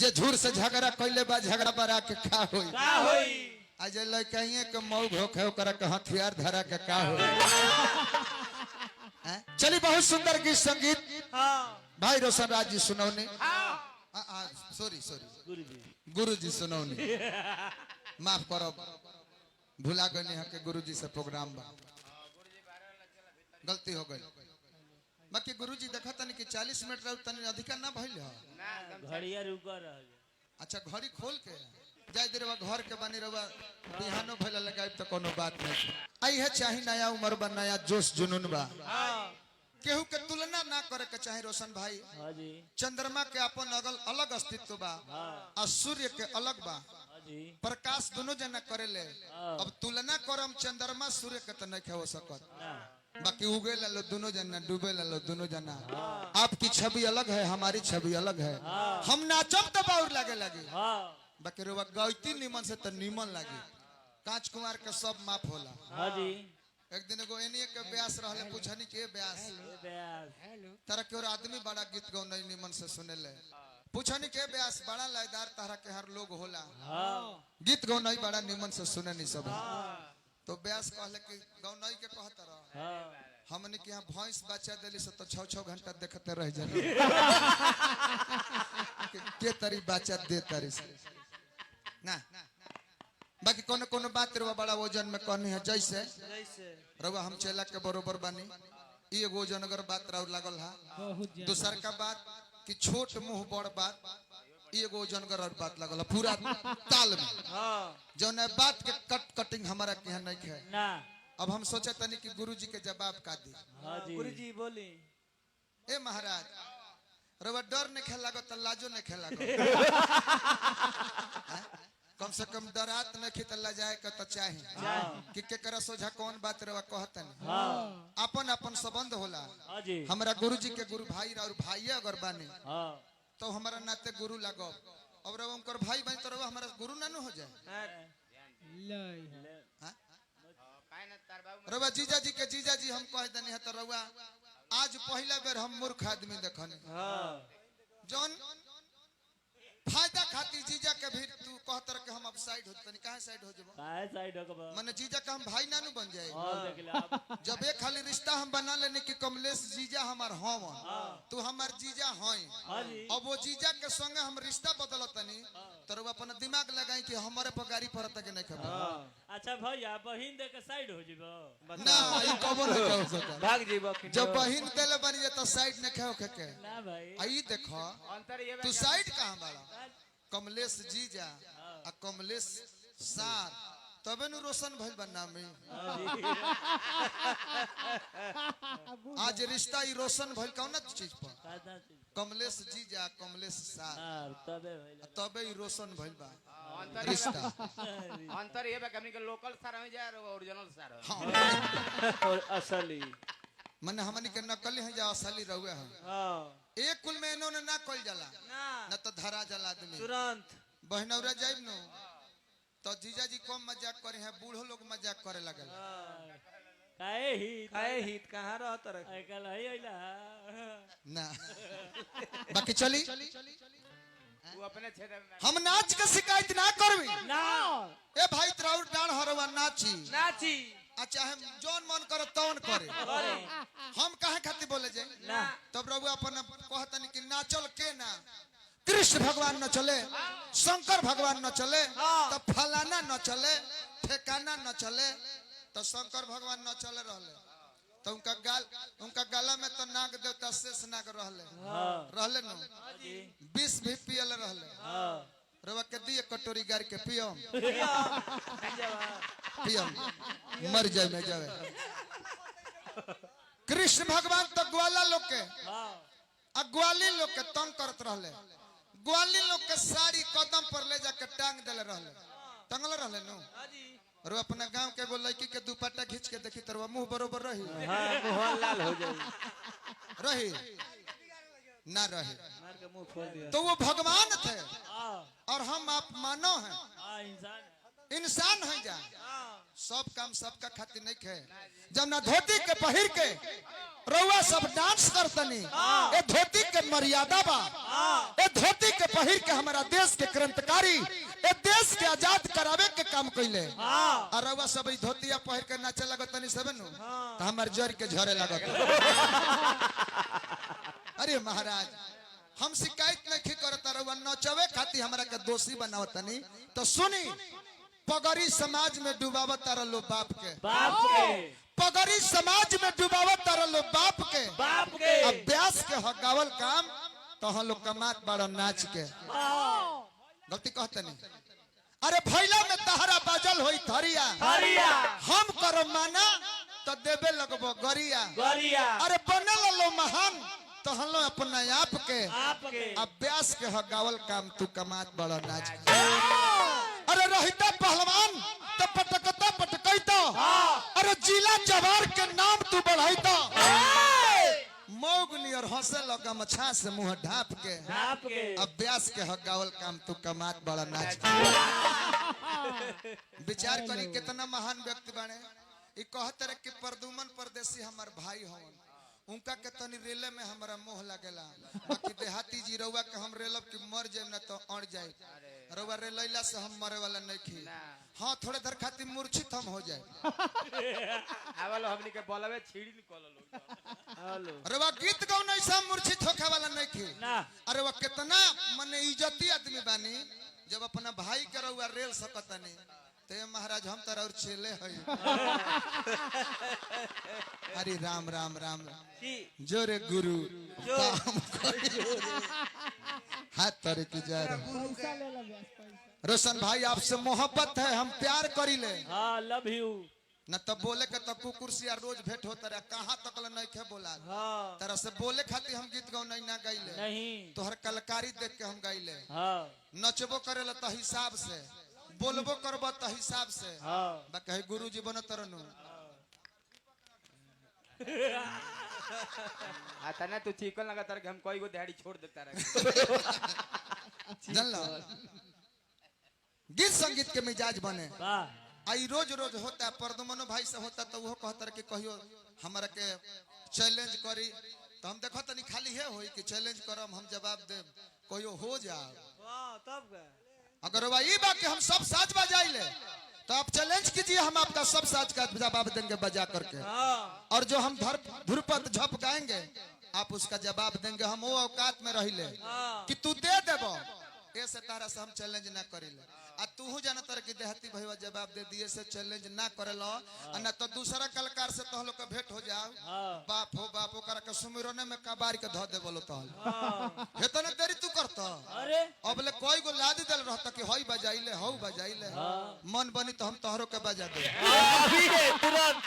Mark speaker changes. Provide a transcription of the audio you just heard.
Speaker 1: जे झूर से झगड़ा कइले बा झगड़ा बरा के का होई
Speaker 2: का होई
Speaker 1: आज लड़काइए के मऊ घोखे ओकरा के हथियार धरा के का होई। चलिए बहुत सुंदर गीत संगीत
Speaker 2: हां
Speaker 1: भाई रोशन राज जी सुनौने। सॉरी सॉरी
Speaker 2: गुरुजी
Speaker 1: गुरुजी सुनौने, माफ करो भुला गए के गुरुजी से प्रोग्राम बा, गलती हो गई। बाकी गुरुजी देखा तनी कि 40 मिनट रह तनी अधिका ना भइल है।
Speaker 2: घड़िया रुका रह।
Speaker 1: अच्छा घड़ी खोल के जाय दे रवा घर के बनी रवा बिहानो भइल लगाई तो कोनो बात नहीं। आई है चाही नया उम्र बा नया जोश जुनून बा।
Speaker 2: हां
Speaker 1: केहू के तुलना ना करे के चाहे रोशन भाई।
Speaker 2: हां जी
Speaker 1: चंद्रमा के अपन अगल अलग अस्तित्व बा
Speaker 2: हां
Speaker 1: और सूर्य के अलग बा।
Speaker 2: हां जी
Speaker 1: प्रकाश दोनों जना करेले। अब तुलना करम चंद्रमा सूर्य के तो नहीं हो सकत। बाकी उगे लो दोनों जना डूबे लो दोनों जना। आपकी छवि अलग है हमारी छवि अलग है। हम नाचब तो बाउर लगे लगे बाकी रुआ गौती निमन से तो निमन लगे। कांच कुमार के सब माफ होला।
Speaker 2: हां जी
Speaker 1: एक दिन एगो एनिए के ब्यास रहले पूछनी के ब्यास तारा के और आदमी बड़ा गीत गौ नहीं निमन से सुनेले। पूछनी के ब्यास बड़ा लयदार तारा के हर लोग होला गीत गौ नहीं बड़ा निमन से सुने नहीं सब। तो ब्यास कहले कि गौ नहीं के कहत रह हमने के यहाँ भैंस बच्चा दिली से तो 6-6 घंटा देखते रह जाए के तारी बच्चा दे तारी से ना। बाकी कोनो कोनो बात रवा बड़ा वजन में कहनी है। जैसे रवा हम चेला के बरोबर बानी ई एगो वजन अगर बात राव लागल हा। दूसर का बात कि छोट मुंह बड़ बात ई एगो वजन अगर और बात लागल पूरा ताल में। जौन बात के कट कटिंग हमारा के यहाँ नहीं है।
Speaker 2: ना
Speaker 1: अब हम सोचे तनी कि गुरुजी के जवाब का दी।
Speaker 2: हां जी
Speaker 3: गुरुजी बोली
Speaker 1: ए महाराज रवा डर नहीं खेल लागो त लाजो नहीं खेल लागो। कम से कम डरात नहीं खी त लजाए के तो चाही कि केकरा सोझा कौन बात रवा कहतन। अपन अपन संबंध होला।
Speaker 2: हां जी
Speaker 1: हमारा गुरुजी के गुरु भाई और भाई अगर बानी
Speaker 2: हां
Speaker 1: तो हमारा नाते गुरु लागो। अब रवा उनकर भाई बनी तो रवा हमारा गुरु ना हो जाए। हां रवा जीजा जी के जीजा जी हम कह देनी है तो रवा आज पहला बेर हम मूर्ख आदमी देखनी।
Speaker 3: हां
Speaker 1: जौन फायदा खातिर जीजा के भी तू कहतर के हम अब साइड हो तनी काहे साइड हो जबो
Speaker 2: काहे साइड हो कब
Speaker 1: माने जीजा का हम भाई नानू बन जाए।
Speaker 2: हां देख ले आप
Speaker 1: जब एक खाली रिश्ता हम बना लेने कि कमलेश जीजा हमार हवन तू हमार जीजा हई।
Speaker 2: हां जी
Speaker 1: अब वो जीजा के संगे हम रिश्ता बदलतनी तो रउआ अपन दिमाग लगाई कि हमारे पर गाड़ी पड़त के नहीं खबर।
Speaker 2: अच्छा भैया बहिन दे के साइड हो जइबो
Speaker 1: ना ई कबो नहीं हो सकत।
Speaker 3: भाग जइबो
Speaker 1: जब बहिन देले बनी जे तो साइड नहीं खाओ के के
Speaker 2: ना भाई
Speaker 1: आई देखो
Speaker 4: अंतर ये
Speaker 1: तू साइड कहां बाड़ा कमलेश जीजा आ कमलेश सार तबे नु रोशन भइल बा नाम में। आज रिश्ता ई रोशन भइल कौन चीज पर कमलेश जीजा कमलेश सार
Speaker 2: हां तबे भइल
Speaker 1: तबे ई रोशन भइल बा
Speaker 4: अंतर
Speaker 1: रिश्ता।
Speaker 4: अंतर ये बा कि हमनी के लोकल सार हो जाए और ओरिजिनल सार हो।
Speaker 1: हाँ
Speaker 3: और असली
Speaker 1: माने हमनी के नकली है जा असली रहुए हम।
Speaker 3: हां
Speaker 1: एक कुल में इन्होंने ना कइल जाला
Speaker 3: ना
Speaker 1: न तो धरा जाला आदमी
Speaker 3: तुरंत
Speaker 1: बहनौरा जाइब नु तो जीजा जी कम मजाक करे हैं बूढ़ो लोग मजाक करे लगल।
Speaker 2: काहे ही
Speaker 3: काहे हित कहां रहत रख
Speaker 2: आजकल है अइला
Speaker 1: ना बाकी चली
Speaker 4: तू अपने क्षेत्र में
Speaker 1: हम नाच के शिकायत ना करबी
Speaker 2: ना
Speaker 1: ए भाई तराउर डांड हरवा नाची
Speaker 3: नाची
Speaker 1: आ चाहे जौन मन करे तौन करे।
Speaker 3: करे
Speaker 1: हम काहे खातिर बोले जे
Speaker 3: ना
Speaker 1: तब रघु अपन कहतन कि नाचल के ना कृष्ण भगवान न चले शंकर भगवान न चले तो फलाना न चले ठेकाना न चले तो शंकर भगवान न चले रहले तो उनका गाल उनका गला में तो नाग देवता शेष नाग रहले रहले न विष भी पियल रहले।
Speaker 2: हां
Speaker 1: रवा के दिए कटोरी गार के पियम पियम मर जाए में जावे। कृष्ण भगवान तो ग्वाला लोग के आ ग्वाली लोग के तंग करत रहले। ग्वाली लोग के साड़ी कदम पर ले जाके टांग देले रहले टंगल रहले नु। और अपना गांव के एगो लड़की के दुपट्टा खींच के देखी तरवा मुंह बरोबर रही।
Speaker 3: हां मुंह लाल हो जाई
Speaker 1: रही ना रही
Speaker 3: मार के मुंह खोल दिया।
Speaker 1: तो वो भगवान थे और हम आप मानव हैं
Speaker 2: इंसान
Speaker 1: इंसान है जा। सब काम सबका खातिर नहीं है। जब ना धोती के पहिर के रउआ सब डांस करतनी, ए धोती के मर्यादा बा, ए धोती के पहिर के हमारा देश के क्रांतिकारी ए देश के आजाद करावे के काम कइले। आ रउआ सब ई धोतिया पहिर के नाचे लगतनी सब नु, त हमर जर के झरे लागत। अरे महाराज, हम शिकायत नहीं करत, रउआ नचवे खातिर हमरा के दोषी बनावतनी। तो सुनी, पगड़ी समाज में डुबावत लो बाप के,
Speaker 2: बाप के,
Speaker 1: पगड़ी समाज में डुबावत लो बाप के,
Speaker 2: बाप के।
Speaker 1: अभ्यास के हगावल काम तो हम लोग कमात बड़ा नाच के। गलती कहते नहीं। अरे भैला में तहरा बाजल होई थरिया,
Speaker 2: हरिया,
Speaker 1: हम करो माना तो देबे लगबो गरिया,
Speaker 2: गरिया।
Speaker 1: अरे बनल लो महान तो हम लोग अपना आप के,
Speaker 2: आप के।
Speaker 1: अभ्यास के हगावल काम तू कमात बड़ा नाच के। अरे रहिता पहलवान तो पटकता पटकैता, अरे जिला जवार के नाम तू बढ़ाइता। मौग नियर हंसे लगा मछा से मुंह ढाप के,
Speaker 2: ढाप के।
Speaker 1: अभ्यास के हगावल काम तू कमात बड़ा नाच के। विचार करी कितना महान व्यक्ति बने। ई कहत रहे कि प्रदुमन परदेसी हमार भाई हवन, उनका के तनी रेले में हमारा मोह लगेला, बाकी देहाती जी रउआ के हम रेलब कि मर जाए ना तो अड़ जाए, रउआ रेलैला से हम मरे वाला नहीं खी। हाँ, थोड़े देर खातिर मूर्छित हम हो जाए।
Speaker 4: आवलो हमनी के बोलवे छीड़ी निकल लो।
Speaker 2: हेलो।
Speaker 1: रउआ गीत गौना से हम मूर्छित होखे वाला नहीं खी।
Speaker 2: ना।
Speaker 1: अरे वह कितना मने इज्जती आदमी बानी, जब अपना भाई के रउआ रेल सकतनी ते महाराज हम तर और चेले हई। अरे राम राम राम राम, जोरे गुरु काम हाथ तरे की जा रहा। रोशन भाई आपसे मोहब्बत है, हम प्यार करी ले।
Speaker 2: हाँ, लव you.
Speaker 1: न तब बोले के तो कुकुर से रोज भेंट होता रहे, कहाँ तक ले नहीं खे बोला।
Speaker 3: हाँ।
Speaker 1: तरह से बोले खातिर हम गीत गाँव नहीं ना गाइले,
Speaker 2: नहीं।
Speaker 1: तोहर कलकारी देख के हम गाइले।
Speaker 2: हाँ।
Speaker 1: नचबो करेला तो हिसाब से, बोलबो करबो तो हिसाब से।
Speaker 2: हाँ।
Speaker 1: बाकी गुरु जी बन तरनु।
Speaker 4: आ तना तू चिकन लगा तर हम कोई गो दिहाड़ी छोड़ देता रहे।
Speaker 1: जानलो गीत संगीत के मिजाज बने।
Speaker 2: वाह।
Speaker 1: आई रोज रोज होता है, परदुमनो भाई से होता तो वो कहता रहे कि कहियो हमरा के चैलेंज करी, तो हम देखो तनी खाली है होई कि चैलेंज करम हम जवाब देब, कहियो हो जाओ।
Speaker 3: वाह, तब का
Speaker 1: अगर वही बा कि हम सब साज बजाई ले तो आप चैलेंज कीजिए, हम आपका सब साज का जवाब देंगे बजा करके।
Speaker 3: हाँ।
Speaker 1: और जो हम ध्रुपद झप गाएंगे आप उसका जवाब देंगे, हम वो औकात में रही ले कि तू दे देबो, ऐसे तारा से हम चैलेंज ना करिले। आ तू जाना तर कि देहाती भैया जवाब दे दिए से चैलेंज ना करेलो, आ ना तो दूसरा कलाकार से तो लोग के भेंट हो जाओ। बाप हो बाप ओकरा के सुमिरने में कबार के धो दे बोलो तो हे तो ना देरी तू करत।
Speaker 2: अरे
Speaker 1: अब ले कोई गो लाद देल रहत कि हई बजाइले हौ बजाइले, मन बनी तो हम तोहरो के बजा दे
Speaker 3: अभी तुरंत।